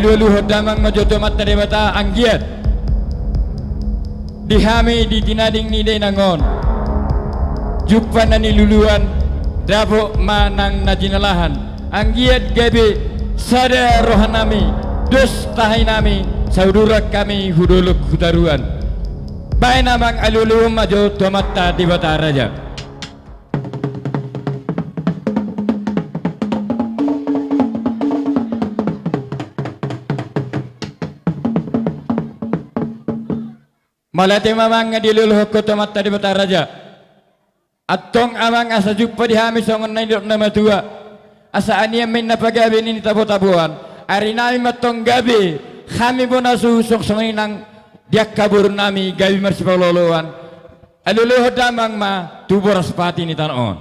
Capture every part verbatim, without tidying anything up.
Alualuhon damang ma jo tu Amanta Debata anggiat di hami di tinading ni dainang on, jumpa na niluluan, dapot ma nang na jinalahan. Anggiat gabe sada rohanami, dos tahinami, sauduran hami hu dolok hu toruan. Baen amang, alualuhon ma jo tu Amanta Debata raja. Mauliate ma amang, nga dialualuhon ho tu Amanta Debata raja. Antong amang, asa jumpa di hami songon na nidok na matua, asa anian ma inna pagabe ni tabo-taboan. Arinami ma antong gabe hami bona suhut songon i nang di angka borunami gabe marsipaolo-oloan. Alualuhon damang ma tu boras pati ni tano on.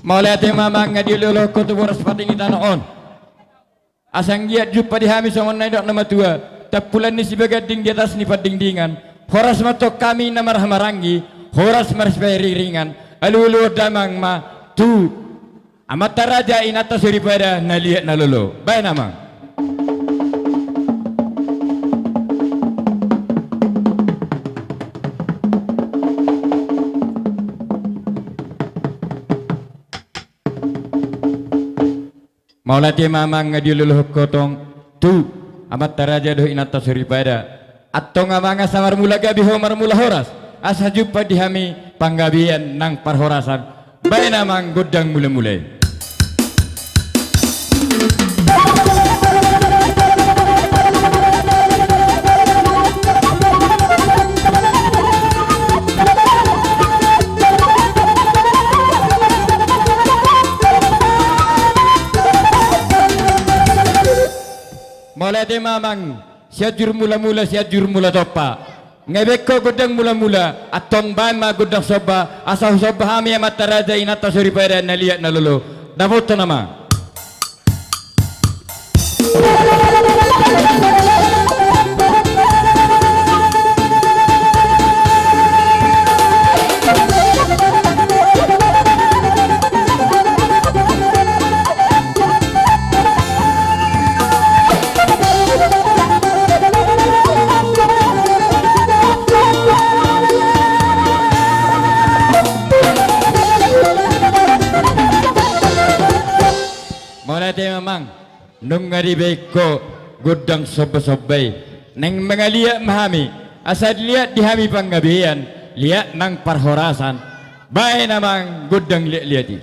Mauliate ma amang, nga dialualuhon ho tu boras pati ni tano on. Asa anggiat jumpa di hami songon na nidok na matua, tampulan ni Sibaganding di atas ni Pandingdingan. Horas ma antong hami na marhahamaranggi, horas marsipairingiringan. Alualuhon damang ma tu Amanta raja, inanta soripada na liat na lolo. Baen amang. Mauliate ma amang, nga dialualuhon ho antong tu Amanta raja dohot inanta soripada. Antong amang, asa marmula gabe ho, marmula horas, asa jumpa di hami panggabean nang parhorasan. Baen amang gondang mula-mula i. Mauliate ma amang, Sianjur Mula-mula, Sianjur Mula Tompa. Nga dibaen ho gondang mula-mula, antong baen ma gondang somba, asa husomba hami amanta raja, inanta soripada na liat na lolo. Dapothon amang. Mauliate ma amang, nunga dibaen ho gondang somba-somba i. Naeng mangaliat ma hami, asa liat di hami panggabean, liat nang parhorasan. Baen amang gondang liat-liat i.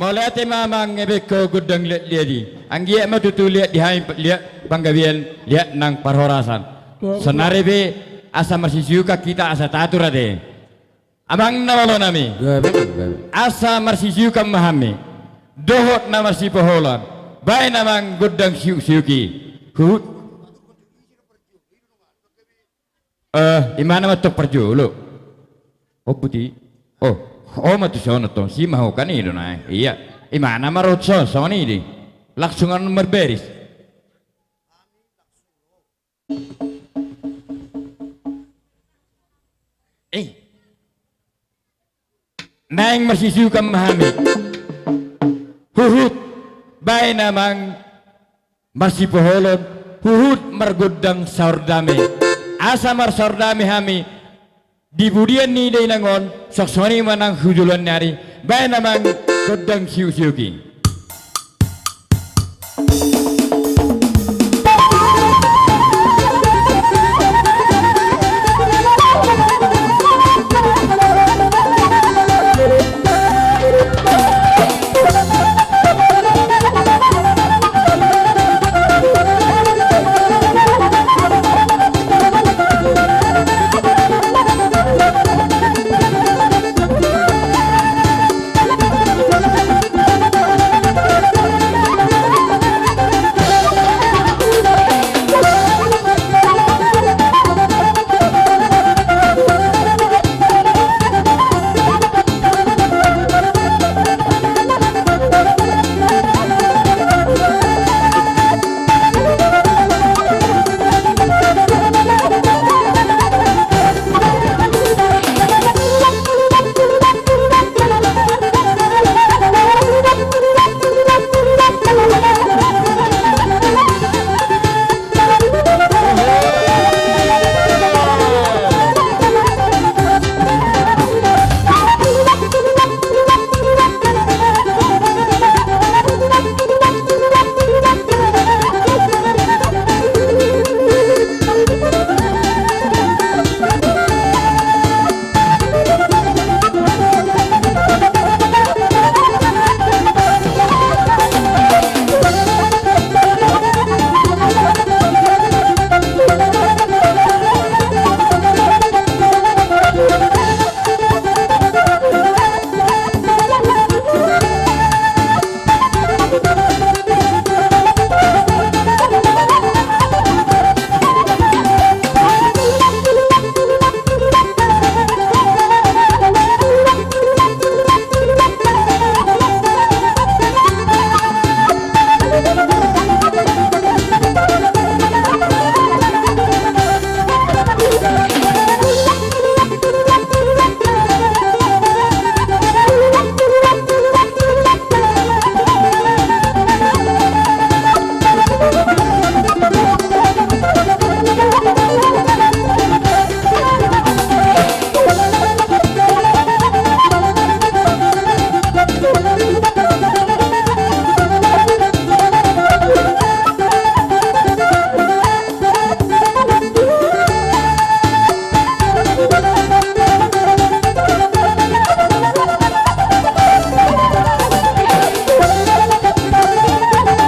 Mauliate ma amang, ebe ho gondang liat-liat i. Anggiat ma tutu liat di hami liat panggabean, liat nang parhorasan. Sonari pe asa marsisiukan hita asa tatur ate. Amang na malo nami. Gabe, gabe. Asa marsisiukan ma hami dohot na marsipoholon. Baen amang gondang siuk-siuk i. Huhut. Eh, imana ma tong parjolo. Oh, buti. Oh, oh, ma tu sono tong. Si ma ho kan i do na. Iya. Imana ma ro tu sono, sono i di. Langsung anu marberis. Eh. Naeng marsisiukan ma hami. Huhut, baen amang marsipoholon, huhut margondang saordame. Asa marsaordame hami di pudian ni dainang on, songon i ma nang tu joloan ni ari, baen amang gondang siuk-siuk i.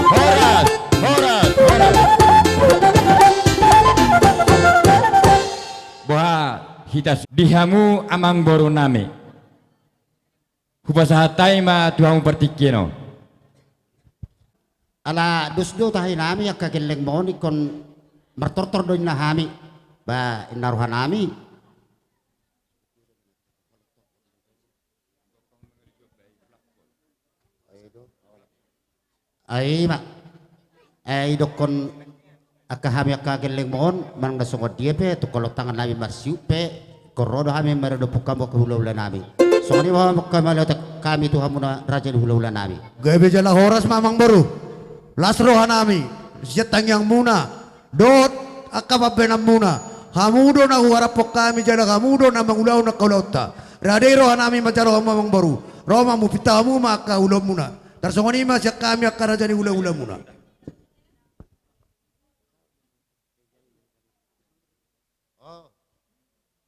Horas, horas, horas. Boha hita s-, di hamu amangboru nami. Hupasahat hami ma tu hamu partingkian on. Ala dos do tahi nami angka gellengmon, ingkon martortor do inna hami. Ba, inna roha nami. Ai ma. Eh, idokkon angka hami angka gellengmon, manang na songon dia pe, tungkol tangan nami marsiuk pe, ingkon ro do hami maradophon hamu angka hulahula nami. Songon i ma angka mauliate hami tu hamuna raja ni hulahula nami. Gabe jala horas ma amangboru. Las roha nami, sian tangiangmuna, dohot angka pambahenanmuna, hamu do na huharapon hami jala hamu do na mangulahon angka ulaonta. Rade roha nami manjalo hamu amangboru, ro ma mupinta hamu ma angka ulaonmuna. Tarsongon i ma sian hami angka raja ni hulahulamuna.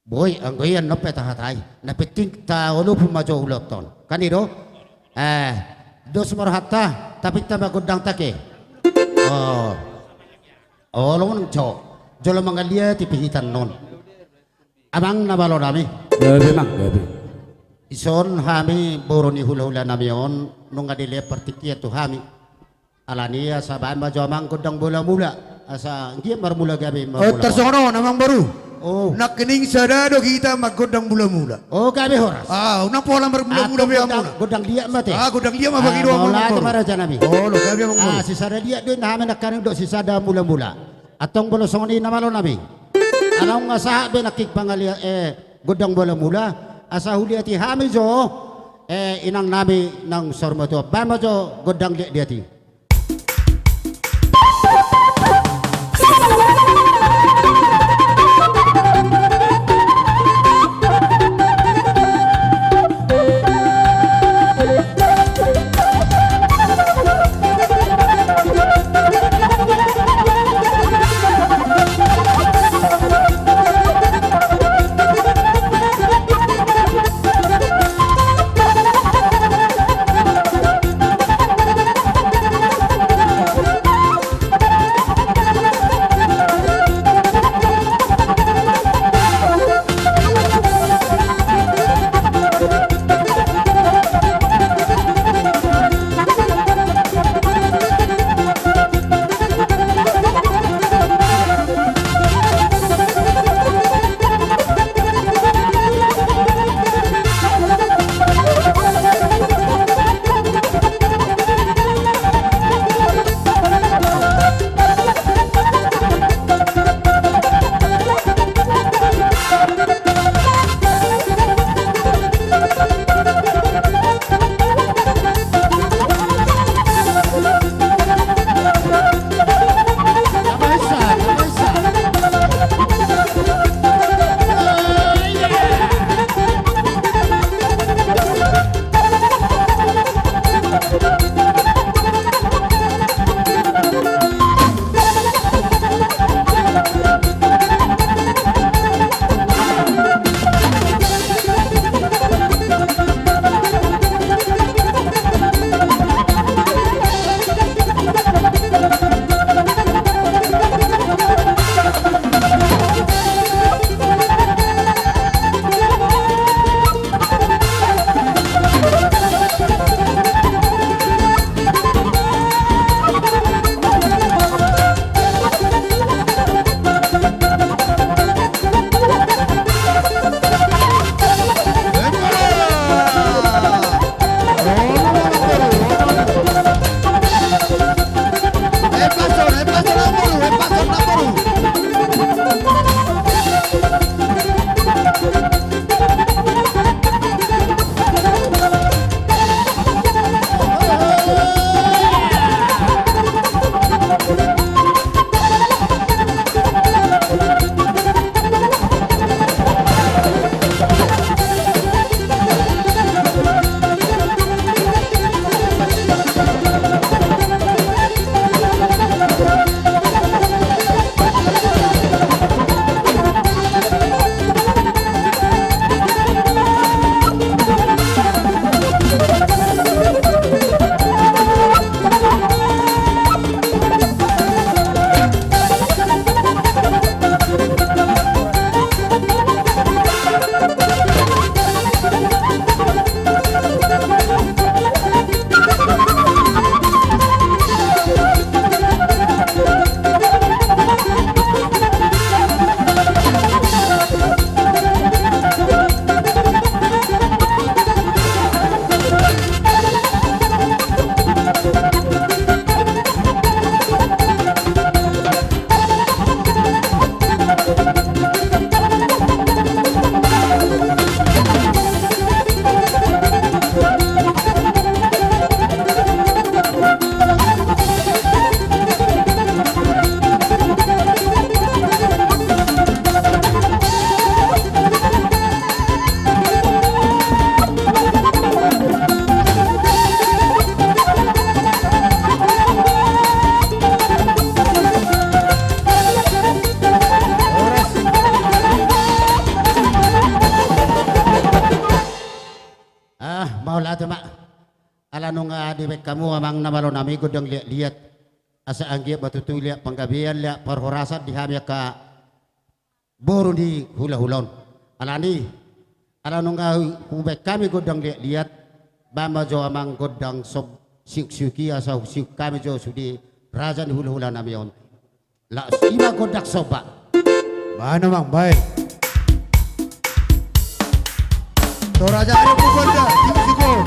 Boi, anggo i annon pe tahatai. Na penting taolopon ma jo ulaonta on. Kan i do? Eh, Dos ma rohanta, tapinta ma gondang take. Oh. Olo nang jo. Jolo mangaliat i pihitan non. Amang na malo nami. Gabe, Amang, gabe. Dison hami boru ni hulahula nami on, nunga dilean partingkian tu hami. Alani asa baen ma jo amang gondang mulamula. Asa anggiat marmula gabe. Oh, marmula tarsongon on, Amang boru. Oh. Nangkining sada do hita manggondang mulamula. Oh, gabe horas. Ah, unang pola marmulamula be gondang, amuna. Gondang liat ma te. Ah, gondang liat ma, ah, bagi dua mauliate, Amang boru. Ma raja nami. Olo, gabe, Amang boru. Ah, sisada liat do inna hami nangkaning dohot sisada mulamula. Antong molo songon i na malo nami. Ala nunga sahat be nangkin pangaliat, eh, gondang mulamula. Asa huliati hami jo, eh, inang nami nang saur matua. Baen ma jo gondang liat-liat i. Ah, mauliate ma. Ala nunga dibaen hamu amang na malo nami gondang liat-liat, asa anggiat ma tutu liat panggabean, liat parhorasan di hami angka boru ni hulahula on. Alani, ala nunga hu-, hubaen hami gondang liat-liat, baen ma jo amang gondang som-, siuk-siuk i asa husiuk hami jo sude raja ni hulahula nami on. Laos i ma gondang somba. Baen amang, baen. Toraja ni gondang, siuk-siuk on.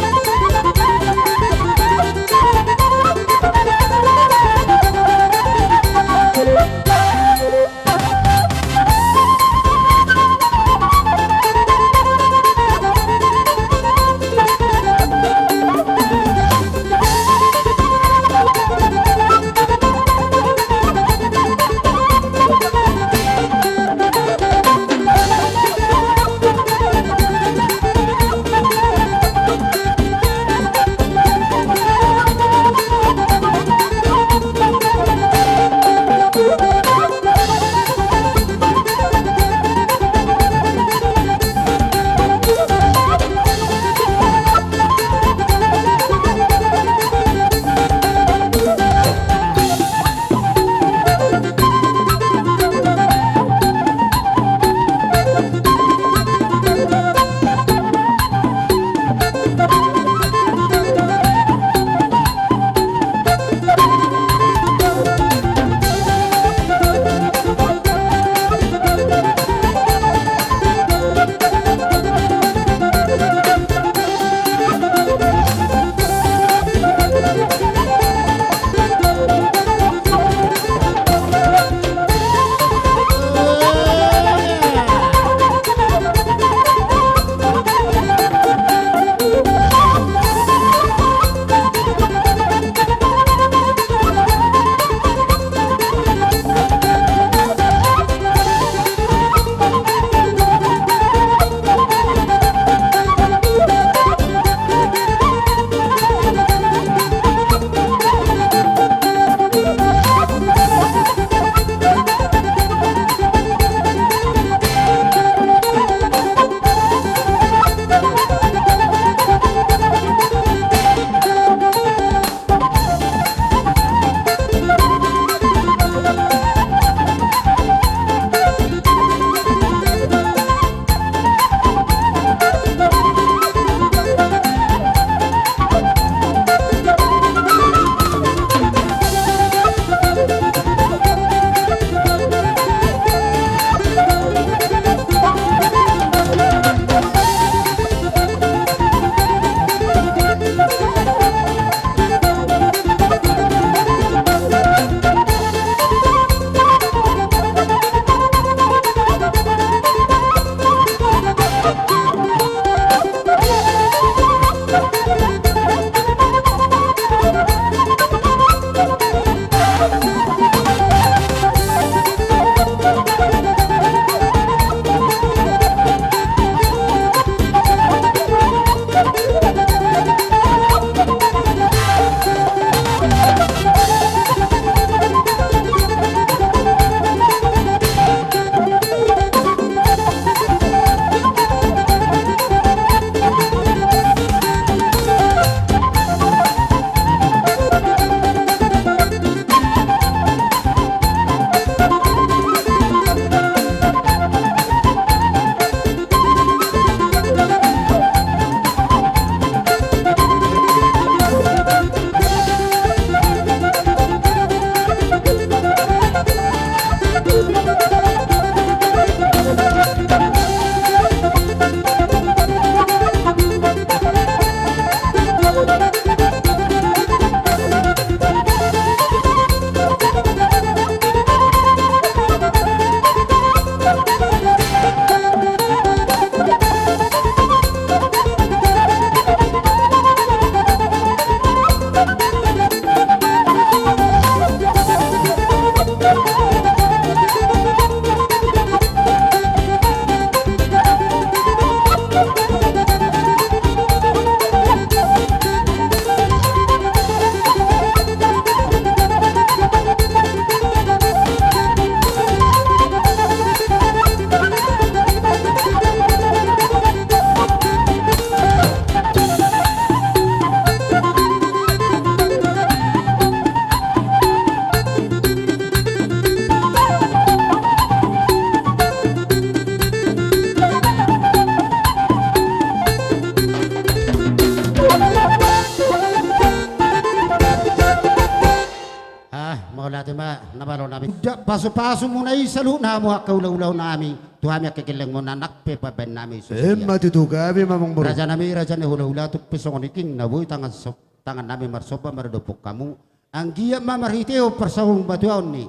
Pasu-pasumuna i saluhutna hamu angka hula-hulanami, tu hami angka gellengmuna nang pe pambahenonnami. Emma tutu, gabe ma amang boru. Rajanami, raja ni hula-hula, tung pe songon i king na boi tangan so-, tangannami marsomba maradophon hamu. Anggiat ma marhitehon parsaulian batuaon ni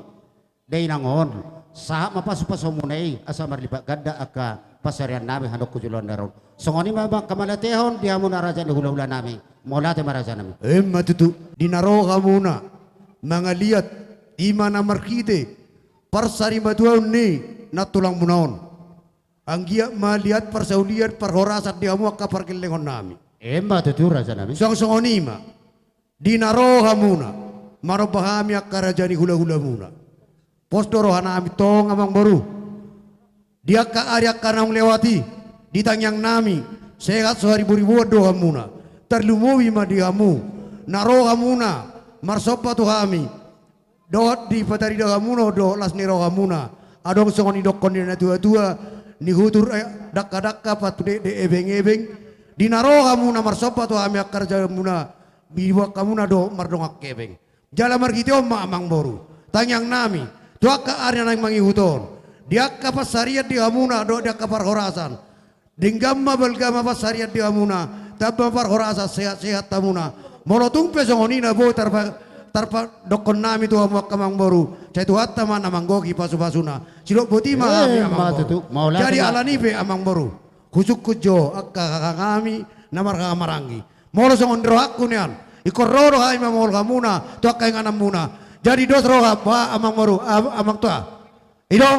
dainang on, sahat ma pasu-pasumuna i asa marlipat ganda angka pansariannami hamu tu joloan ni ari on. Songon i ma angka mauliatehon di hamuna raja ni hula-hulanami. Mauliate ma rajanami. Emma tutu, di na ro hamuna mangaliat, i ma na marhite parsarian batuaon ni nantulangmuna on. Anggiat ma liat parsaulian parhorasan di hamu angka pargellengonnami. Emma tutu rajanami. Songon i ma di na ro hamuna maromba hami angka raja ni hula-hulamuna. Pos do rohanami tong amang boru. Di angka ari angka naung lewat i, di tangiangnami, sehat so haribu-ribuan do hamuna. Tarlumobi ma di hamu na ro hamuna marsomba tu hami. Dohot dipatarida hamuna do las ni rohamuna. Adong songon nidokkon ni natua-tua, nihutur, eh, dangka-dangka, patudekdek ebeng-ebeng. Di na ro hamuna marsomba tu hami angka rajanmuna, diboan hamuna do mardongan hepeng. Jala marhite on ma amang boru, tangiangnami tu angka ari na naeng mangihut on, di angka pansarian di hamuna dohot di angka parhorasan. Denggan ma, balga ma pansarian di hamuna, tamba parhorasan, sehat-sehat hamuna. Molo tung pe songon i na boi tarpa-, tarpadokkonnami tu hamu angka amang boru, sai Tuhanta ma na manggohi pasu-pasuna. Sidok boti ma hami amang boru. Jadi ala ni i pe amang boru, husungkun jo angka hahanami na marhahamaranggi. Molo songon rohangku nian, ingkon ro do hami mamolhon hamuna tu angka ingananmuna. Jadi dos roha, ba amang boru, am-, amang tua. I do,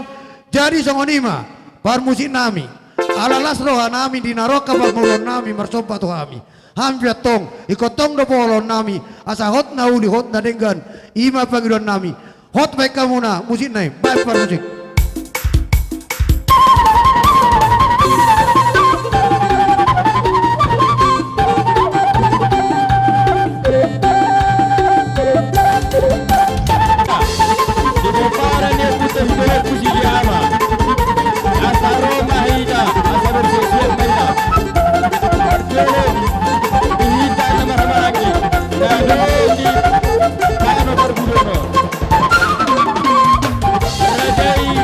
jadi songon i ma parmusiknami. Ala las rohanami di na ro angka parmolonami marsomba tu hami. Hami pe antong, ingkon tong do polonami, asa hot na uli, hot na denggan, i ma pangidoannami. Hot baen hamuna musikna i, baen parmusik. Di pomparan ni ompunta Sitorus Puji di Ama. Asa ro ma hita, asa bersiap-siap ma hita. Parjolo di hita na marhahamaranggi, na di tano pargudono. Raja i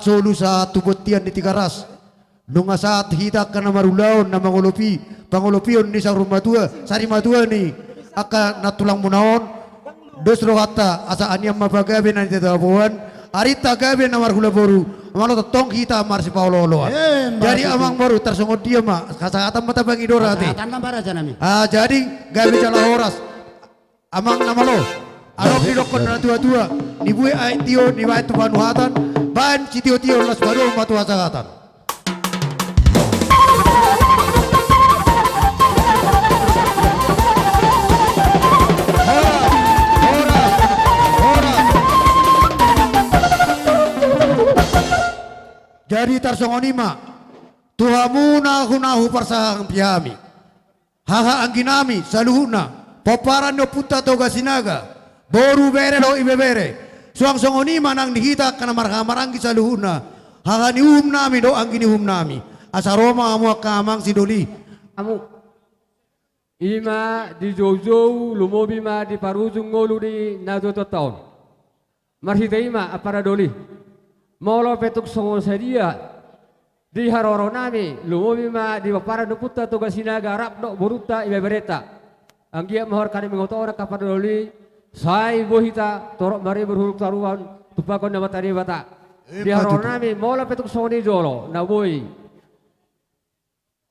solu sahat tu bontean ni Tigaras. Nunga sahat hita angka na marulaon na mangolopi pangolopion ni saur matua, sari matua ni angka na tulangmuna on. Dos rohanta asa anian ma pagabe na nitaboan, arinta gabe na marhula boru, molo tongtong hita marsipaolooloan. Eh, jadi amang boru, tarsongon dia ma hasahatan ma tapangido ra ate. Ah, jadi gabe jala horas. Amang na malo, adong didokkon na tuatua, nibue aek tio nibaen tu panuhatan, baen sitiotio las paduahon ma tu hasahatan. Jadi tarsongon i ma tu hamu na huna hupasahat hami. Haha angginami saluhutna, pomparan ni ompunta Toga Sinaga, boru, bere dohot ibebere. Suang songon i ma nang di hita angka na marhaha maranggi saluhutna, haha ni uhumnami dohot anggi ni uhumnami. Asa ro ma hamu angka amang sidoli. Hamu. I ma di joujou, lumobi ma di parujung ngolu ni na tuatuanta on. Marhite i ma, ampara doli, molo pe tung songon sadia di haroronami, lumobi ma di pomparan ni ompunta Toga Sinaga rap dohot borunta ibeberenta. Anggiat ma horong hami mangoto on, ampara doli, sai boi hita torop maribur, huruk taruan, tumpahon ni Amanta Debata. Di haroronami, molo pe tung songon i jolo na boi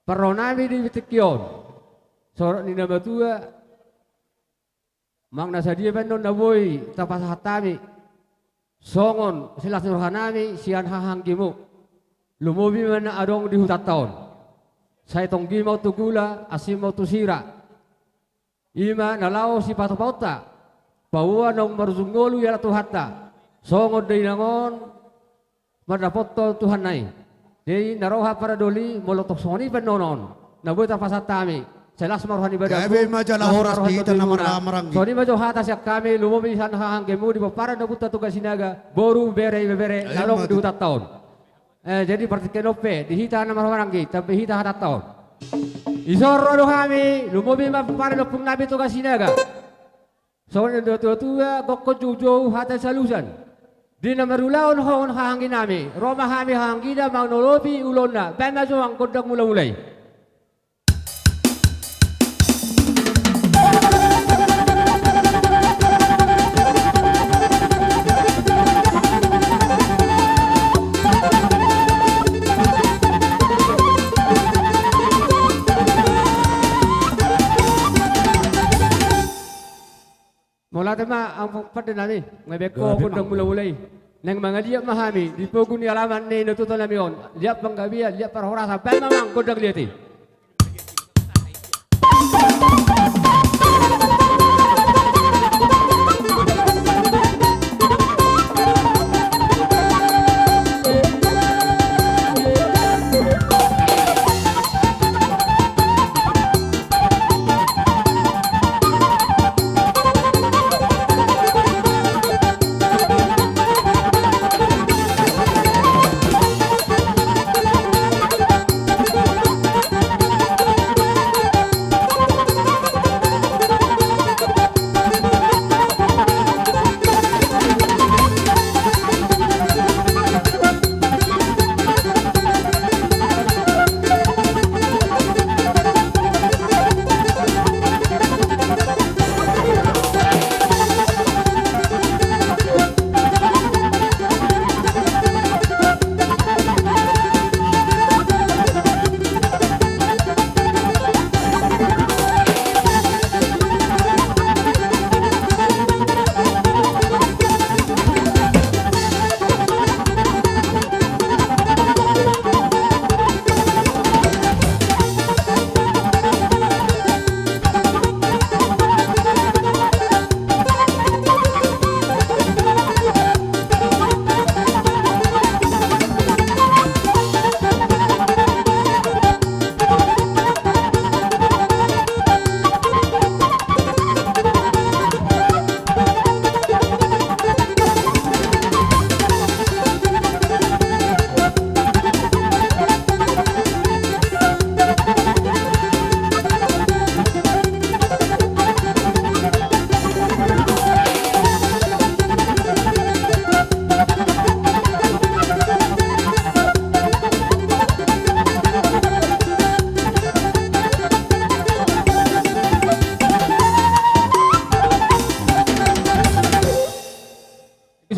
parrohanami di tingki on, sorot ni na matua, manang na sadia pe annon na boi tapasahat hami songon silas ni rohanami sian haha anggimu, lumobi ma na adong di hutanta on. Sai tonggi ma on tu gula, asi ma on tu sira. I ma na laho sipatupaonta, paboa naung marujung ngolu iala Tuhanta. Songon dainang on mandapothon Tuhanna i. Jadi na roha, ampara doli, molo tung songon i pe annon on na boi tapasahat hami, sai las ma roha ni badamuna, gabe ma jala horas di hita na marhaha maranggi. Songon i ma jo hata sian hami, lumobi sian haha anggimu di pomparan ni ompunta Toga Sinaga, boru, bere, ibebere na adong di hutanta on. Eh, jadi partingkian on pe di hita na marhaha maranggi, tambai hita hatanta on. Dison ro do hami, lumobi ma pomparan ni ompungnami Toga Sinaga. Songon na nidok ni tuatua, gokhon joujou, hata salusan. Di na marulaon ho haha angginami, ro ma hami haha anggina mangolopi ulaonna, baen ma jo amang gondang mulamula i. Mauliate ma amang pandenami, nga baen ho gondang mulamula i. Naeng mangaliat ma hami di pogu ni alaman ni natuatuanami on. Liat panggabean, liat parhorasan, baen ma amang gondang liat i.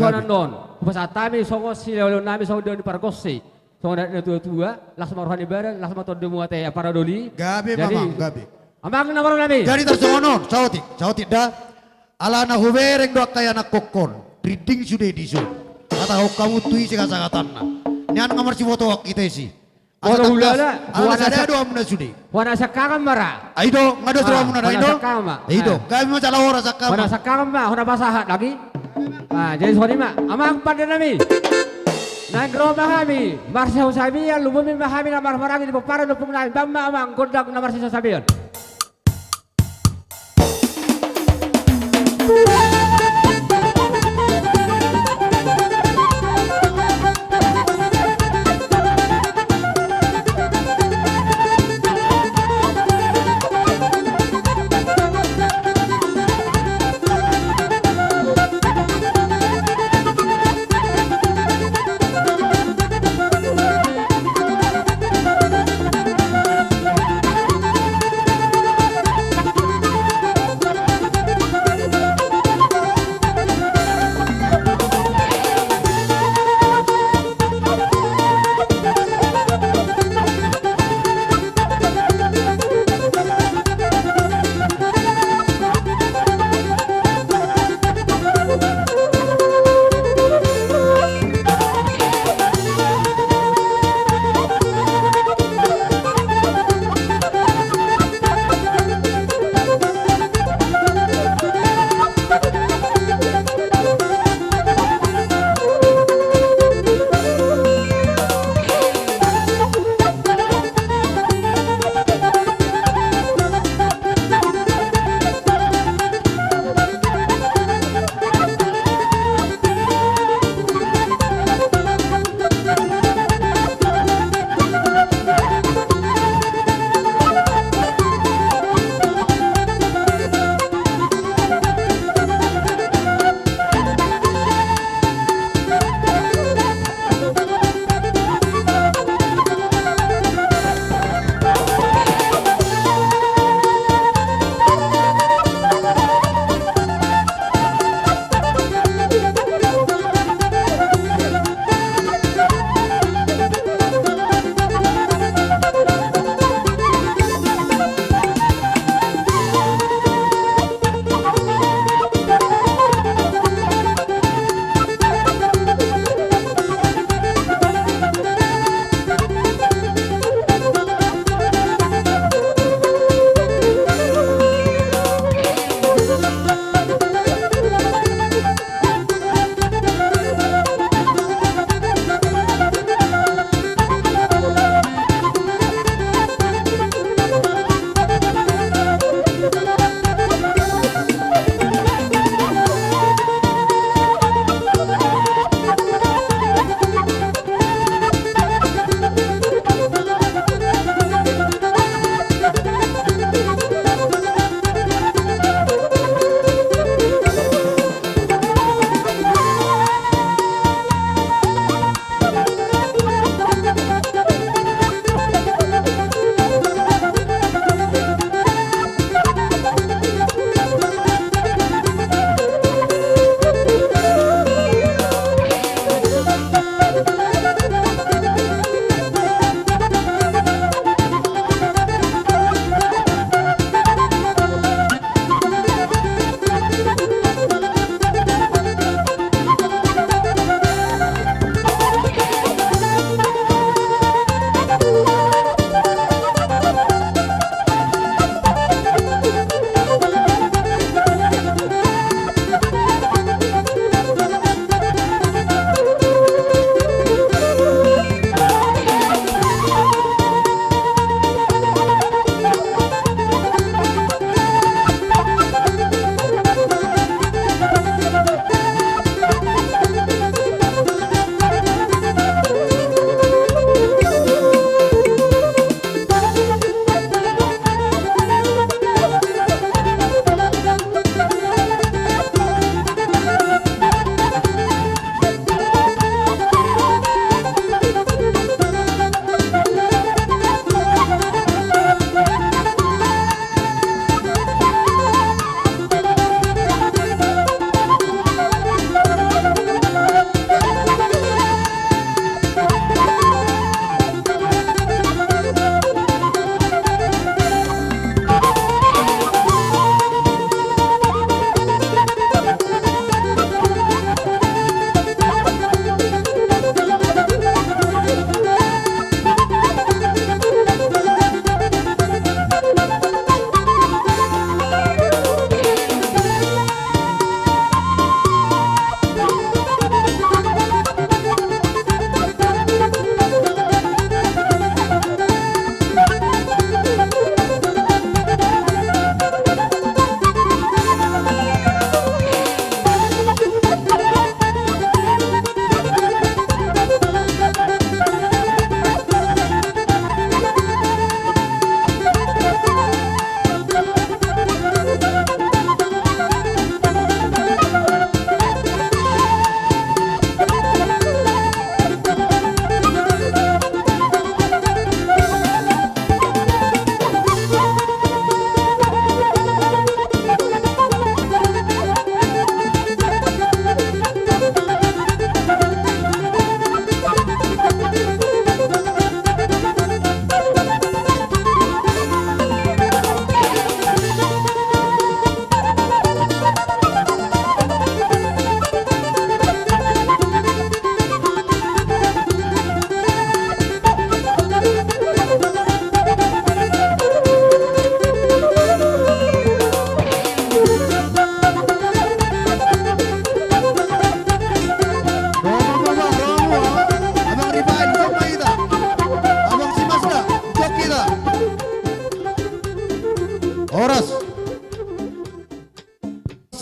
Gabe. Annon, hupasahat hami songon silehonlehon nami songon dia ni pargonsi. Songon dia ni natuatua, las ma roha ni badan, las ma tondimu ate ampara doli. Gabe. Jadi, amang, gabe. Amang na marnami. Jadi tarsongon on, saotik, saotik da. Alana hubereng do angka ianakhon, rinding sude dison. Hatahon hamu tu i singkatsahatanna. Nian nga marsibotoan hita disi. Asa tangkas, ala na sada do hamuna sude. Hona sangkangan ma ra. Ai do, nga do sangkangan ma ra, ai do. Ai do, gabe ma jala hona sangkangan ma. Hona sangkangan ma, hona pasahat lagi. Ah, jadi songon i ma, amang pande nami. Naeng ro ma hami marsisasabian, lumobi ma hami na marhahamaranggi di pomparan ni ompung nami, bahen ma amang gondang na marsisasabian.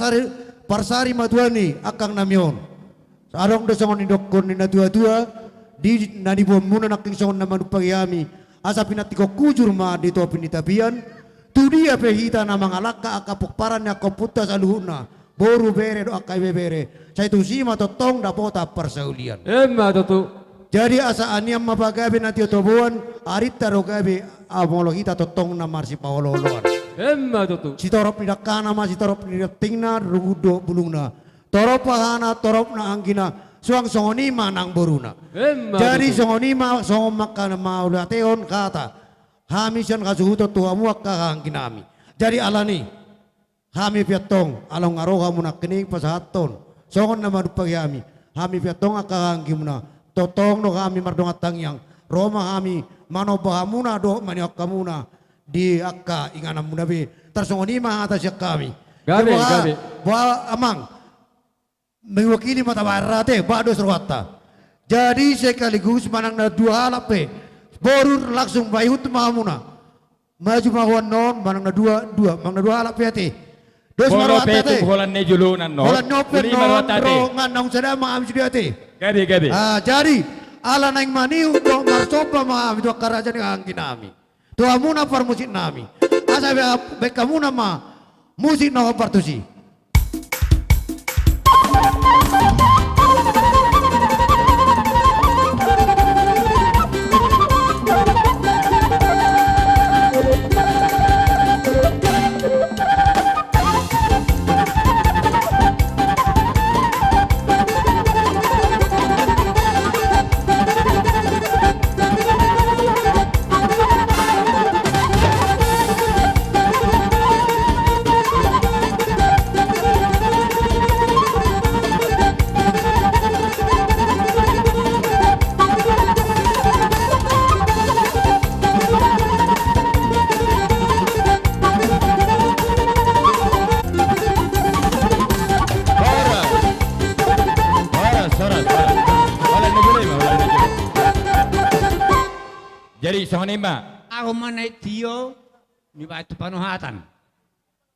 Parsari, parsari ma tuani angkangnami on. Adong do songon nidokkon ni na tua-tua, di na niboanmuna nangkin songon na manumpahi hami, asa pinantikhon hujur ma di topi ni tapian, tu dia pe hita na mangalangka angka pomparan ni angka ompunta saluhutna, boru, bere dohot angka ibebere, sai tusi ma tongtong dapotan parsaulian. Emma tutu. Jadi asa anian ma pagabe na tio toboan, arinta do gabe, a, molo hita tongtong na marsipaolo-oloan. Emma tutu. Sitorop ni dangkana ma sitorop ni rantingna, rungu dohot bulungna. Torop hahana, torop na anggina, suang songon i ma nang boruna. Emma tutu. Jadi songon i ma, songon ma angka na mauliatehon hata. Hami sian hasuhuton tu hamu angka hahaangginami. Jadi alani, hami pe antong, ala nunga ro hamu nangkin i pasahathon songon na manumpahi hami. Hami pe antong angka hahaanggimuna, tongtong do hami mardongan tangiang. Ro ma hami manomba hamuna dohot manihot hamuna di angka ingananmuna be. Tarsongon i ma hata sian hami. Gabe, gabe. Boha amang, mewakili ma tabaen ra ate, baen dos rohanta. Jadi sekaligus manang na dua halak pe, boru, langsung paihut ma hamuna. Maju ma ho annon, manang na dua, dua, manang na dua halak pe ate. Dos ma rohanta ate. Holan ni joloan annon. Holan ni on pe annon, ro nang naung sada ma hami sude ate. Gabe, gabe. Ah, jadi ala naeng manihut dohot marsomba ma hami tu angka raja ni hahaangginami, tu hamuna parmusiknami. Asa be-, baen hamuna ma musik na hombar tusi. Horas. Horas, horas, horas. Holan ni jolo i ma, holan ni jolo. Jadi songon i ma. Ahu ma na i tio, ni batu panohatan.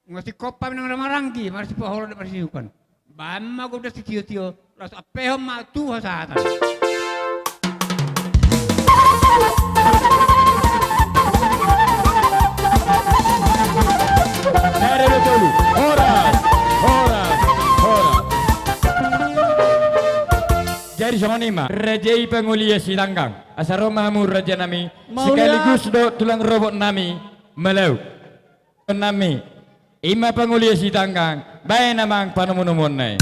Nga singkop hami nang na maranggi, marsipaholon dohot marsihukan. Baen ma gondang sitio-tio, laos ampehon ma tu hasahatan. Horas, horas, horas. Jadi songon i ma, raja i Pangolian Sitanggang. Asa ro ma hamu rajanami, sekaligus do tulang robotnami, Malau. Nami, i ma Pangolian Sitanggang, baen amang panomu-nomuonna i.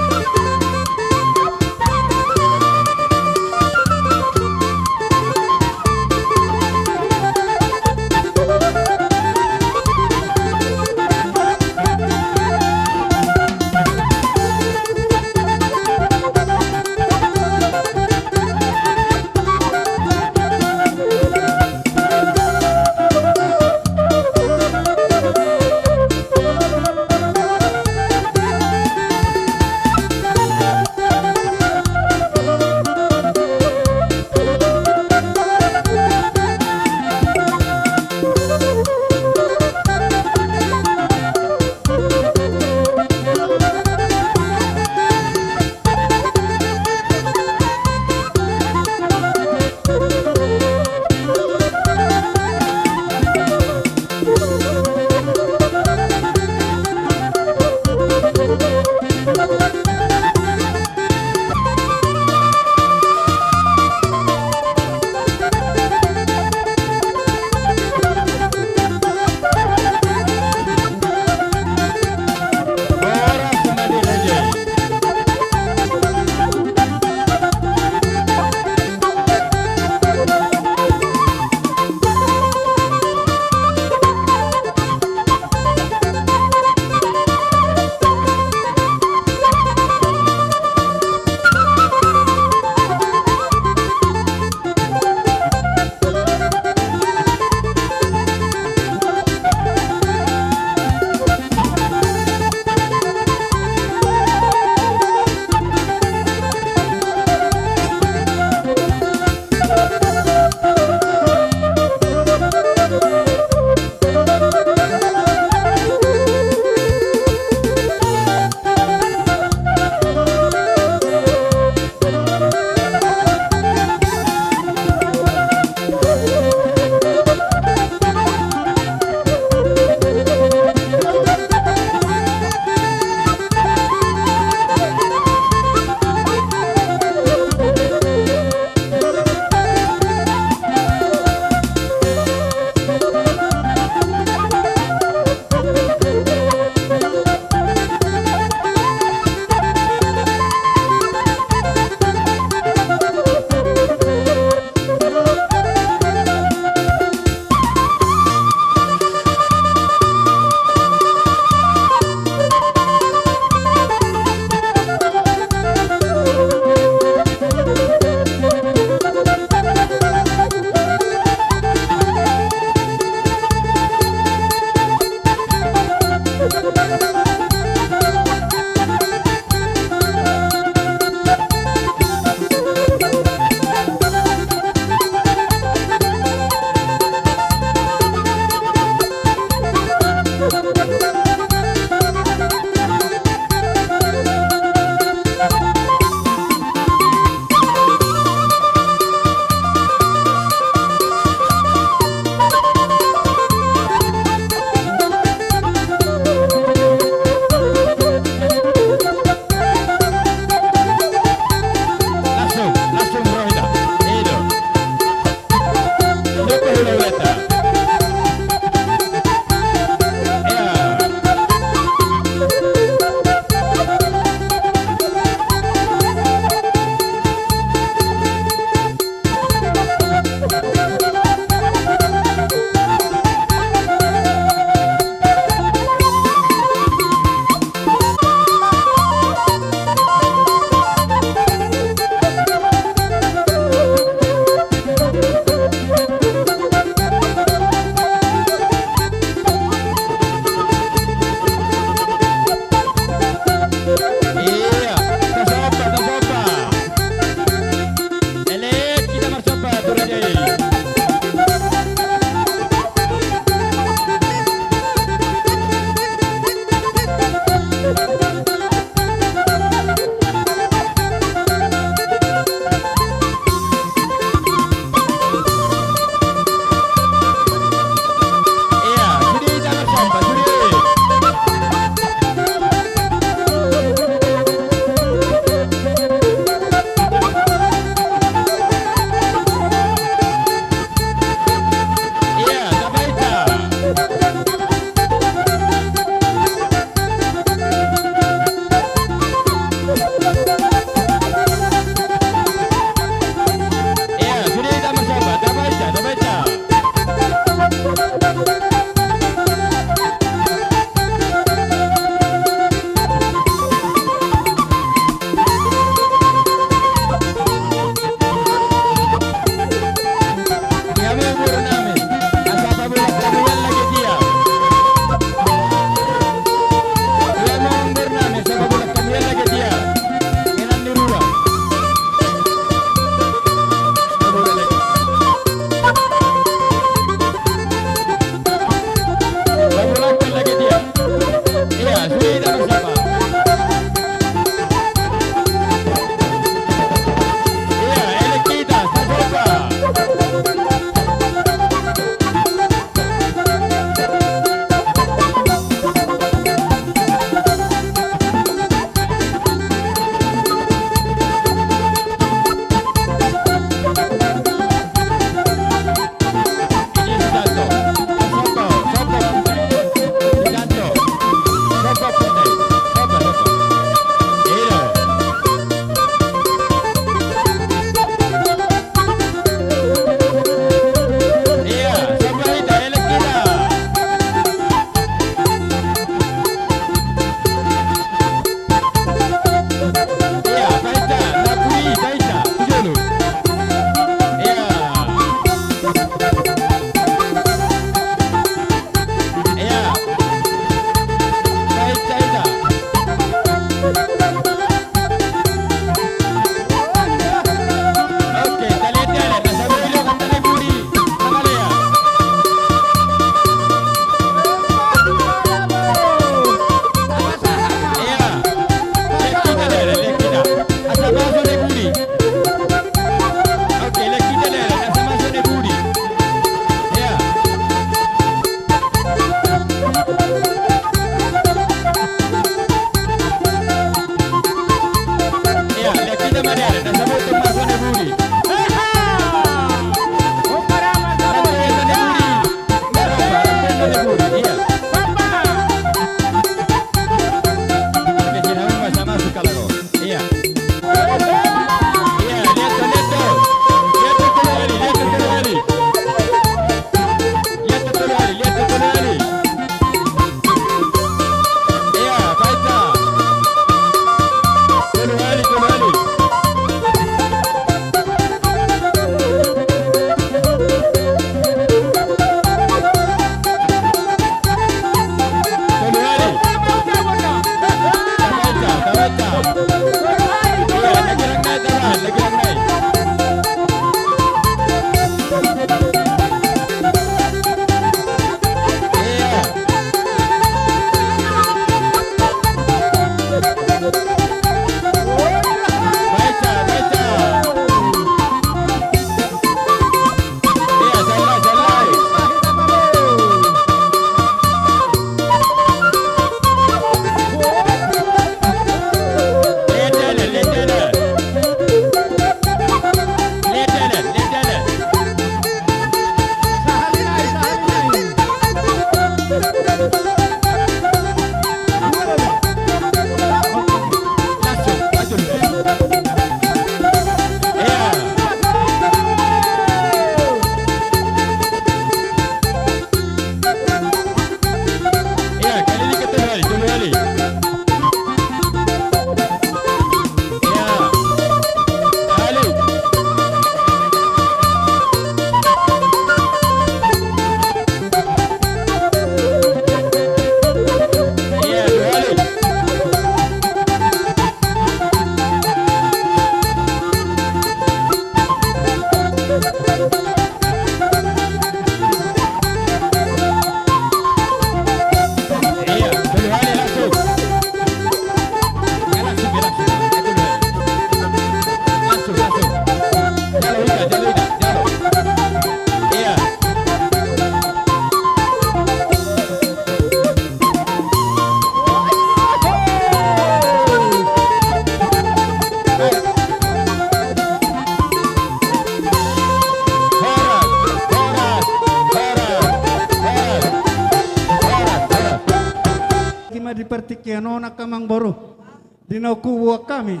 partingkian on angka amangboru, di na huboan hami,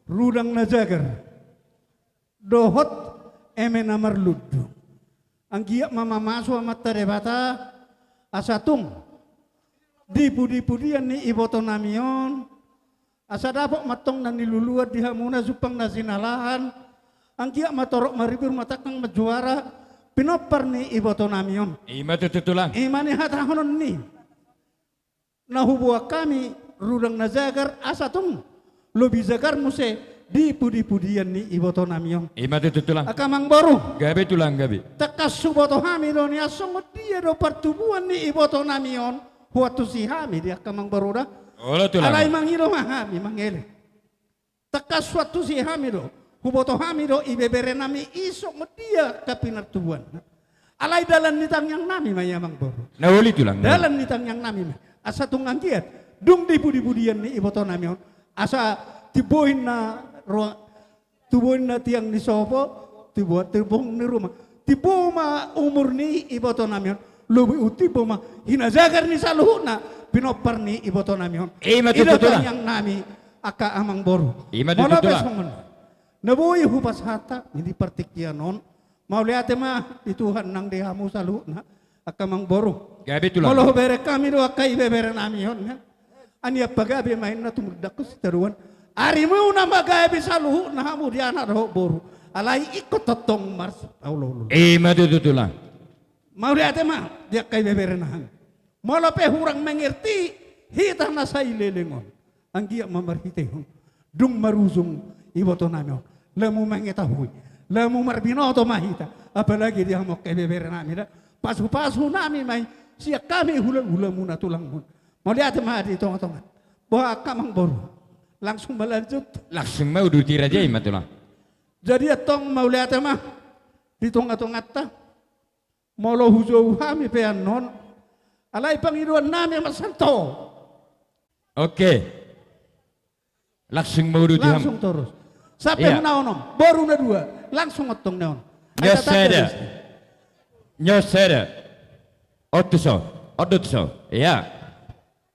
rudang na jagar dohot eme na marlundu. Anggiat ma mamasu Amanta Debata, asa tung di pudipudian ni ibotonami on, asa dapot ma antong na niluluan di hamuna jumpang na jinalahan, anggiat ma torop maribur ma tangkang marjuara, pinompar ni ibotonami on. I ma tutu, Tulang. I ma nihatahononni na huboan hami, rudang na jagar, asa tung lobi jagar muse di pudipudian ni ibotonami on. I ma tutu, Tulang. Angka amangboru. Gabe, Tulang, gabe. Tangkas huboto hami do nian songon dia do partubuan ni ibotonami on, huantusi hami di angka amangboru da. Olo, Tulang. Alai mangido ma hami, mangelek. Tangkas huantusi hami do, huboto hami do ibeberenami i songon dia angka pinartubuanna. Alai dalan ni tangiangnami ma i, amangboru. Na uli, Tulang, na uli. Dalan ni tangiangnami ma i. Asa tung anggiat dung di pudipudian ni ibotonami on, asa timbo ninna ro-, timbo ninna tiang ni sopo, timbo, timbo ni ruma, timbo ma umur ni ibotonami on, lobi umtimbo ma hinajagar ni saluhutna pinompar ni ibotonami on. I ma tutu, Tulang. I do tangiangnami, angka amangboru. I ma tutu, Tulang. Molo pe songon na boi hupasahat hami di partingkian on, mauliate ma di Tuhan nang di hamu saluhutna, angka amangboru. Gabe, Tulang. Molo hubereng hami do angka ibeberenami on, ya, anian pagabe ma inna tumundalhon sitadoan. Arimuna ma gabe saluhutna hamu di anak dohot boru. Alai ingkon tongtong marsipaolooloan. I ma tutu, Tulang. Mauliate ma di angka ibeberenami. Molo pe hurang mengerti hita na sai leleng on, anggiat ma marhitehon dung marujung ibotonami on, lamu mengetahui, lamu marbinoto ma hita. Apalagi di hamu angka ibeberenami da, pasupasunami ma i sian hami hulahulamuna, tulangmuna. Mauliate ma di tongatonga. Boha angka amangboru? Langsung ma lanjut. Langsung ma uduti raja i ma, Tulang. Jadi antong mauliate ma di tongatonganta. Molo hujou hami pe annon, alai pangidoannami ma santo. Oke. Langsung ma uduti hamu. Langsung torus. Sampe, iya, huna onom, boru na dua, langsung antong na on. Nyos sada. Nyos sada. On tuson. On do tuson. Iya.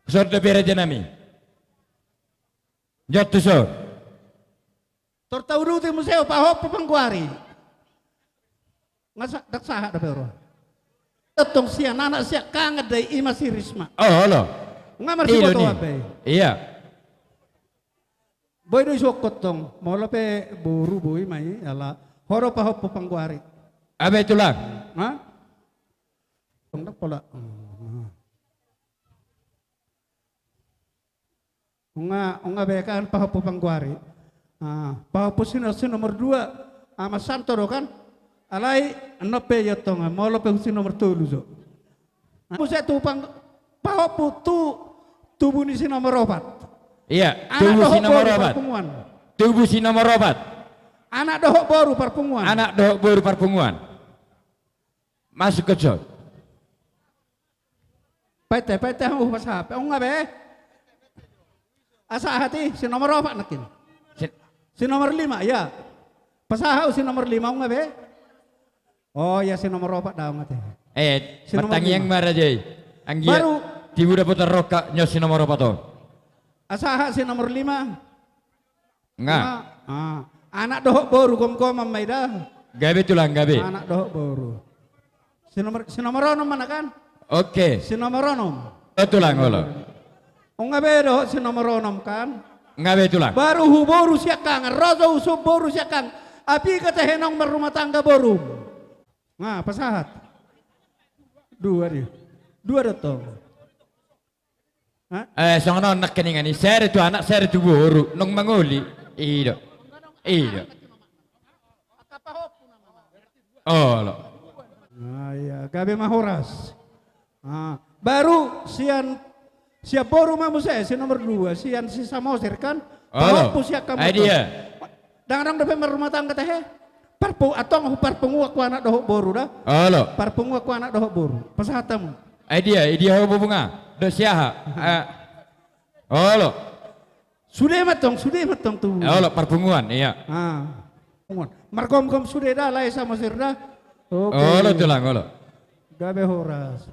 Tuson do, rajanami. Nyos tuson. Tor tauduti muse, pahompu panggoari. Nga sa-, ndang sahat dope ro. Antong sian anak siangkangan do i, i ma si Risma. Oh, olo. Nga marsibotoan be. Iya. Boi do isungkun antong, molo pe boru boi ma i, ala ho do pahompu panggoari. Gabe, Tulang. Ha? Ndang pola. Nga, nga be kan pahompu panggoari. Ah, pahompu si no-, si nomor dua, ah, Ama Santo do kan? Alai, annon pe i antong, molo pe si nomor tolu jo. Ah, muse tu pang-, pahompu tu tubu ni si nomor opat. Iya, anak tubu dohot si nomor boru opat. Parpunguan. Tubu si nomor opat. Anak dohot boru parpunguan. Anak dohot boru parpunguan. Masuk ke jol. Painte, painte, hamu pasahat. Oh, nga be? Asa hati, si nomor opat nangkin. Si- Si nomor lima, ya. Pasahat si nomor lima, oh, nga be? Oh, ya, si nomor opat da, oh, nga te. Eh, si nomor lima. Martangiang ma raja i. Anggiat baru tibu dapotan roha, nyos si nomor opat on. Asa hati si nomor lima. Nga. Nga, ah. Anak dohot boru gomgoman ma i da. Gabe, Tulang, gabe. Anak dohot boru. Si nomor, si nomor onom ma na kan? Oke. Si nomor onom. Oh, Tulang, olo. Oh, nga be dohot si nomor onom kan? Nga be, Tulang. Baru hu boru siangkangan, ro jo hu boru siangkangan. Apiga tehe naung marrumah tangga borum? Nga, pasahat. Dua dia. Dua do antong. Ha? Eh, songon on nangkiningan i, sada tu anak, sada tu boru, naung mangoli. I do. I do. Olo. Ah, iya, gabe ma horas. Ah, baru sian, sian boru ma muse, si nomor dua, sian si Samosir kan? Olo. Pahompu sian kamu. Ai dia. Ndang adong dope marrumah tangga tehe? Parpu-, antong hu parpunguan hu anak dohot boru da. Olo. Parpunguan hu anak dohot boru. Pasahat hamu. Ai dia, i dia ho bubunga. Dohot si aha? Eh. Olo. Sude ma antong, sude ma antong tu. Eh, olo, parpunguan, iya. Ah. Punguan. Margomgom sude da, lae Samosir da. Oke. Olo, Tulang, olo. Gabe horas.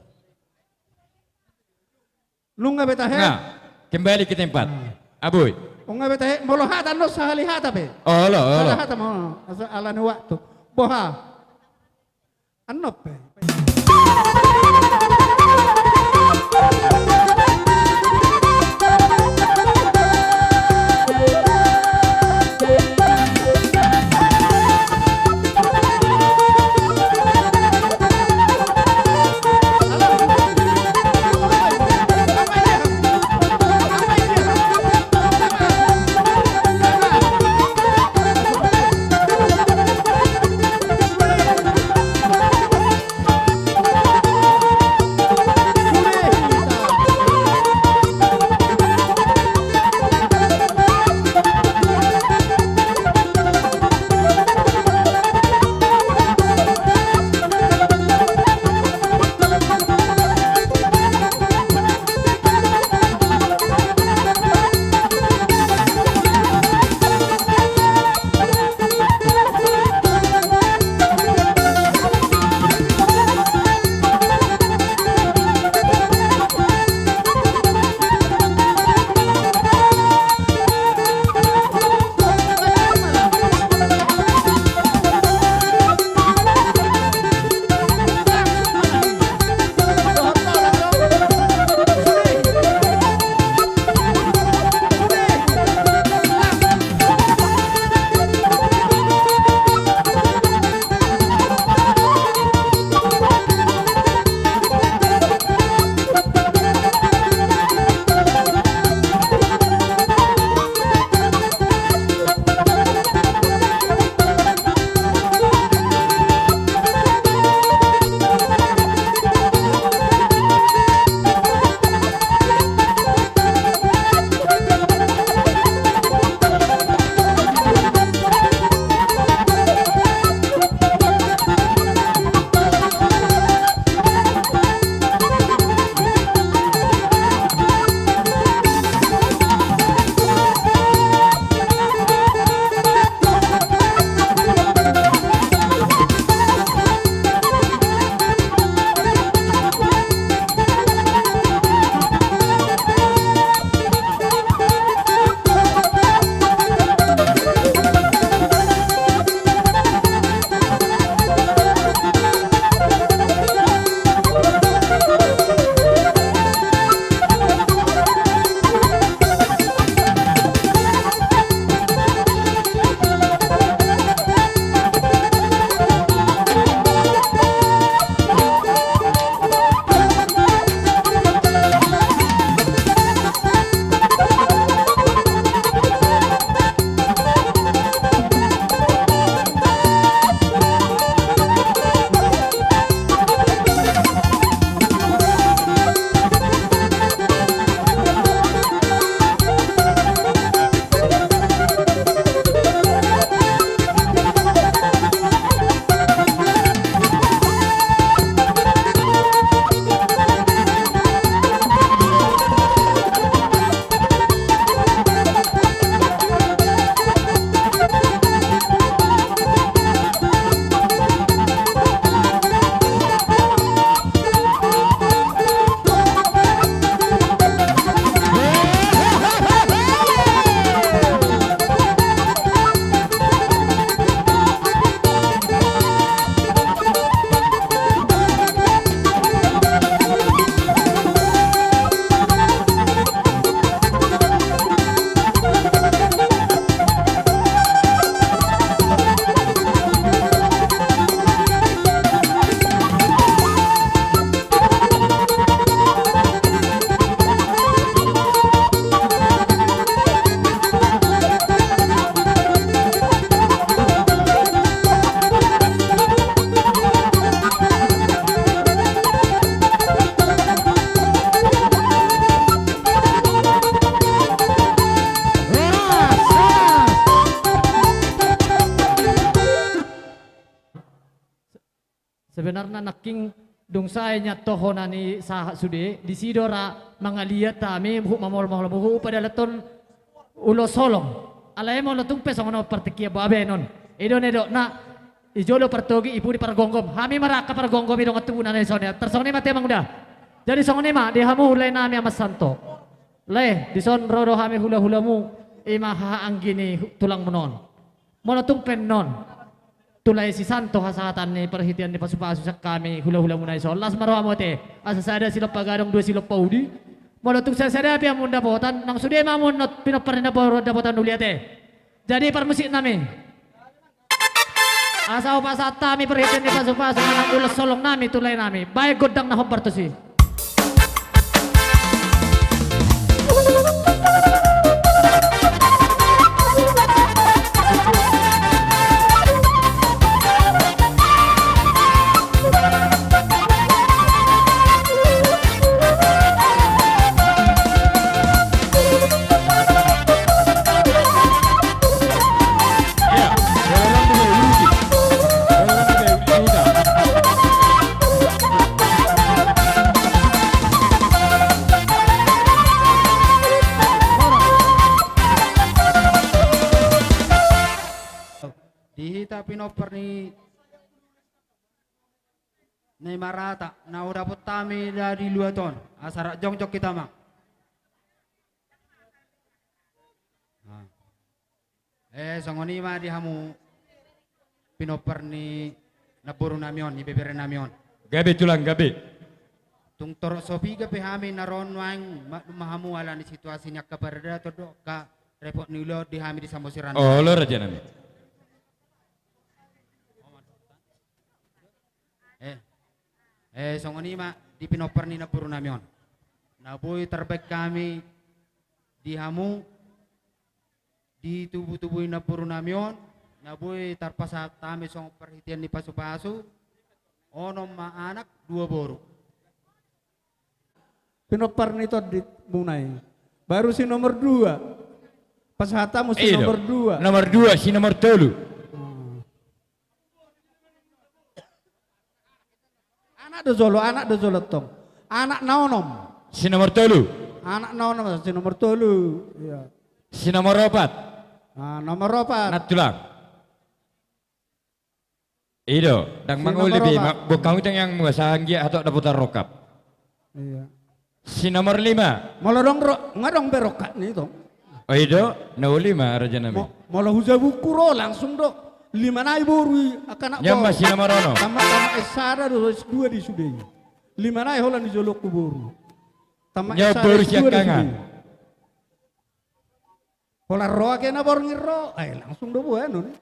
Nunga be tahe? Nah, kembali ke tempat. Nah. Abui. Nunga be tahe, molo hata annon sahali hata pe. Olo, olo. Sada hata ma, asa ala ni waktu. Boha? Annon pe. Sebenarna nangkin dung sae nian toho na ni sahat sude, disi do ra mangaliat hami, huhut mamolmol, huhut padalanhon ulos holong. Alai molo tung pe songon on partingkian, boha baenon? I do na nidokna, i jolo partogi, i pudi pargomgom. Hami ma ra angka pargomgom i dongan tubu na songon i. Tarsongon i ma ate, Amang Uda. Jadi songon i ma di hamu lae nami Amang Santo. Lae, dison ro do hami hulahulamu, i ma hahaanggi ni hu-, tulangmuna on. Molo tung pe annon tu lae si Santo hasahatan ni parhitean ni pasupasu sian hami hulahulamuna i, so las ma rohamu ate. Asa sada silompa gadong, dua silompa uli. Molo tung sasada pe hamu dapotan, nang sude ma hamu pinompar ni namboru dapotan uli ate. Jadi parmusik nami, asa hupasahat hami parhitean ni pasupasu manang ulos holong nami tu lae nami. Baen gondang na hombar tusi. Di hita pinompar ni na i marata na hudapot hami na di luat on, asa rap jongjong hita ma. Ah. Eh, songon i ma di hamu pinompar ni namboru nami on, ni bebere nami on. Gabe tulang, gabe. Tung torop so piga pe hami na ro nuaeng, maklum ma hamu ala ni situasi ni angka paradaton dohot angka repot ni ulaon di hami di Samosir an. Olo, raja nami. Eh, eh, songon i ma di pinompar ni namboru nami on. Na boi tarbaen hami di hamu, di tubutubu ni namboru nami on, na boi tarpasahat hami songon parhitean ni pasupasu, onom ma anak, dua boru. Pinompar ni tondimuna i. Baru si nomor dua. Pasahat hamu si nomor dua. Nomor dua, si nomor tolu. Hmm. Anak do jolo, anak do jolo tong. Anak na onom. Si nomor tolu. Anak na onom, si nomor tolu. Iya. Si nomor opat. Ah, nomor opat. Nantulang. I do, ndang mangoli be, ma-, bongkang utang yang muasa anggiat hatop dapotan rongkap. Iya. Si nomor lima. Molo dong ro-, nga dong be rongkap ni tong. Oh, i do, na uli ma raja nami. Mo-, molo hujabungku ro, langsung do. Lima nai boru i, angka anak boru. Nyamma si nomor onom. Tamat, tamat S sada do, S dua di sude i. Lima nai holan di jolongku boru. Tamat S sada, boru S dua di siangkangan. Sude i. Holan ro ake na borngin ro, ai langsung do boha annon i.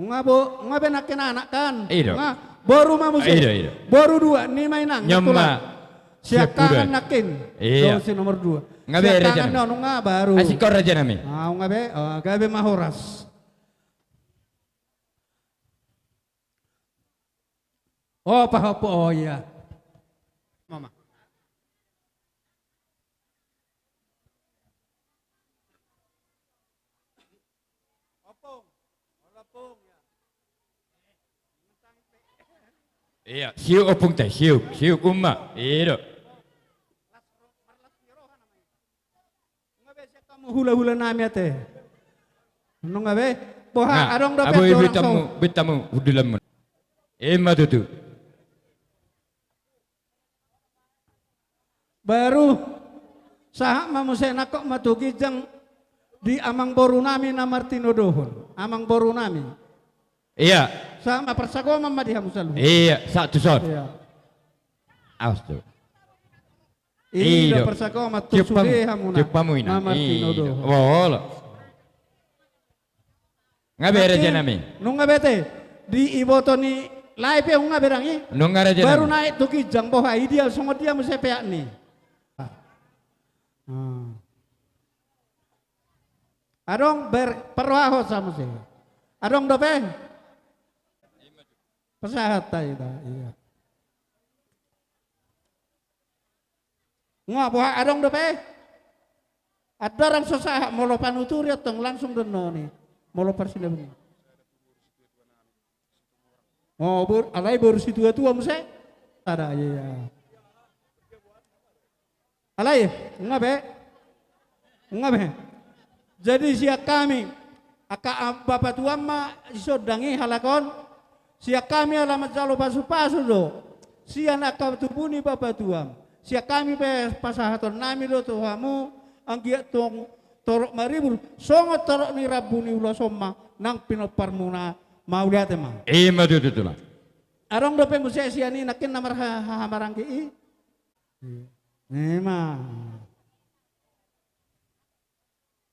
Nga bo-, nga be nangkin anak kan. I do. Nga boru ma muse. I do, i do. Boru dua, nima inang. Nyamma. Siap siap kuda. Siangkangan nangkin. Iya. Do si nomor dua. Nga be raja nami. Siangkangan do, nga baru. Asik kau raja nami. Ah, nga be, ah, gabe ma horas. Oh, pahopo, oh iya. Mama. Opung. Olo, Opung, ya. Iya, siuk Opung te, siuk, siuk umma. I do. Nunga be sian hamu hulahula nami ate. Nunga be. Boha, adong dope abo i, boi tamu, boi tamu, hudulanmu. Ima tutu. Baru sahat ma muse, nangkok ma tu ginjang di amangboru nami na martinodohon. Amangboru nami. Iya. Sahat ma, parsagoman ma di hamu saluhut. Iya, sahat tuson. Iya. Awas tu. I do, i do. Parsagoman tu sude hamu na, tiup hamu ina, na martinodohon. I do. Olo. Nunga be raja nami. Nunga be ate. Di iboto ni lae pe nunga be dang i. Nunga raja nami. Baru naek tu ginjang, boha, i dia, songon dia muse peak ni. Ah. Adong ber-, parrohahon sa muse. Adong dope? Pasahat hita, iya. Nga, boha, adong dope? Andorang so sahat, molo panuturion tong langsung do annon i. Molo parsinabung. Oh, bor-, alai boru situatua muse? Sada, iya, iya. Alai, nunga be? Nunga be? Jadi sian hami, angka am-, bapatuam ma dison dang i halak on, sian hami ala manjalo pasupasu do. sian angka tubu ni bapatuam. Sian hami pe pasahatonnami do tu hamu, anggiat tong torop maribur, songon torop ni rambu ni ulos on ma nang pinomparmuna. Mauliate ma. Ima tutu, Tulang. Adong dope muse sian i nangkin na marha-, haha maranggi i? Ima.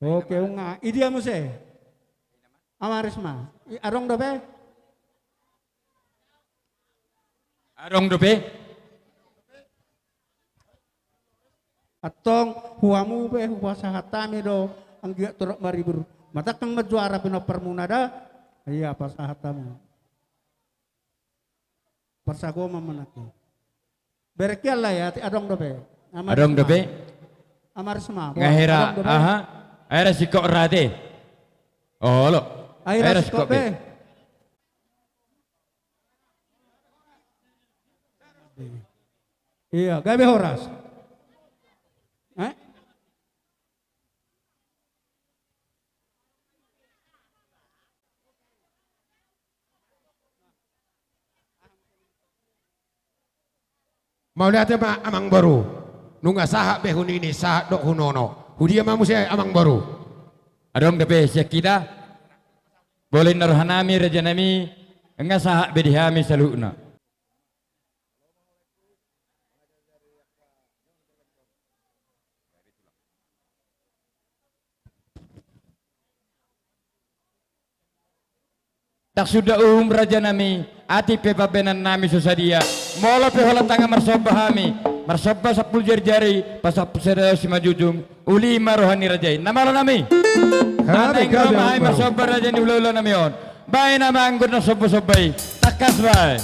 Oke, unang. Idia muse? Ama Risma. I, adong dope? Adong dope? Antong, tu hamu pe hupasahat hami do, anggiat torop maribur. Manang hami ma juara pinomparmuna da. Ia, pasahat hamu. Parsagoman ma nangkin. Bereng hian, Lae, atik adong dope? Ama Risma. Adong dope? Ama Risma. Nga hera, adong dope? Aha. Ai ra singkop ra ate. Olo. Ai ra singkop be. Ia, gabe horas. Eh? Mauliate ma, Amangboru. Nunga sahat be hu nini, sahat dohot hu nono. Hu dia ma muse, Amangboru? Adong dope sian hita? Molo inna rohanami, rajanami, nga sahat be di hami saluhutna. Ndang suda uhum, rajanami, atik pe pambahenannami so sadia. Molo pe holan tangan marsomba hami, marsomba sampulu jarijari, pasampulu sada simanjujung, uli ma roha ni raja i. Na malo nami. Gabe, gabe, Amangboru. Naeng ro ma hami marsomba, raja ni hulahulanami on. Baen ma anggo na somba-somba i. Tangkas baen.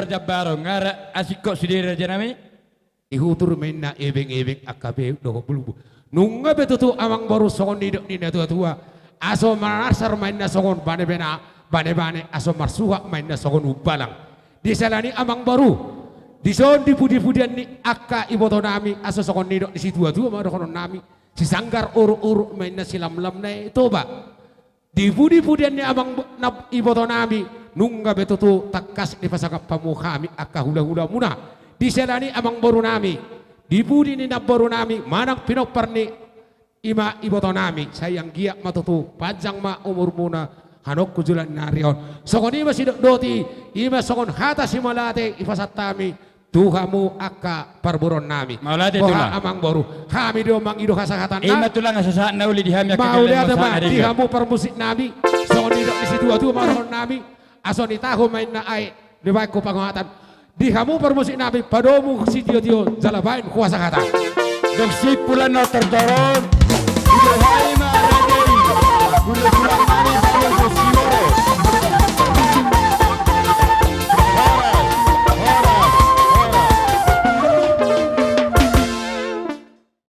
Jambaron, nga ra asing ho sude raja nami. Ihutur ma inna ebeng-ebeng angka beuk dohot bulbul. Nunga be tutu amang boru songon nidok ni na tua-tua. Aso manarsar ma inna songon bane-bane, bane-bane, aso marsuhak ma inna songon umbalang. Di siala ni amang boru, dison di pudi-pudian ni angka iboto nami, aso songon nidok ni situa-tua ma dohonon nami. Sisanggar uruk-uruk ma inna silamlam na i Toba. Di pudi-pudian ni amang bo-, na, iboto nami, nunga be tutu tangkas dipasangap hamu hami angka hula-hula muna. Di siala ni amang boru nami, di pudi ni namboru nami, manang pinompar ni ima iboto nami, sai anggiat ma tutu, panjang ma umur muna, hanongku joloan ni ari on. Songon i ma sidok doti, ima songon hata simalate, ipasahat hami, tu hamu angka parboruon nami. Mauliate, boha, Tulang. Amang boru, hami do mangido hasahatan. Ima, Tulang, asa sahat na uli di hami angka. Mauliate ma di hamu parmusik nami. Songon nidok ni situa-tua ma dohonon nami. Aso ni tahu ma inna ai, dibaen hu pangohatan. Di hamu parmusik nami, padomu sitio-tio, jala baen hu hasahatan. Dung simpul annon tortoron.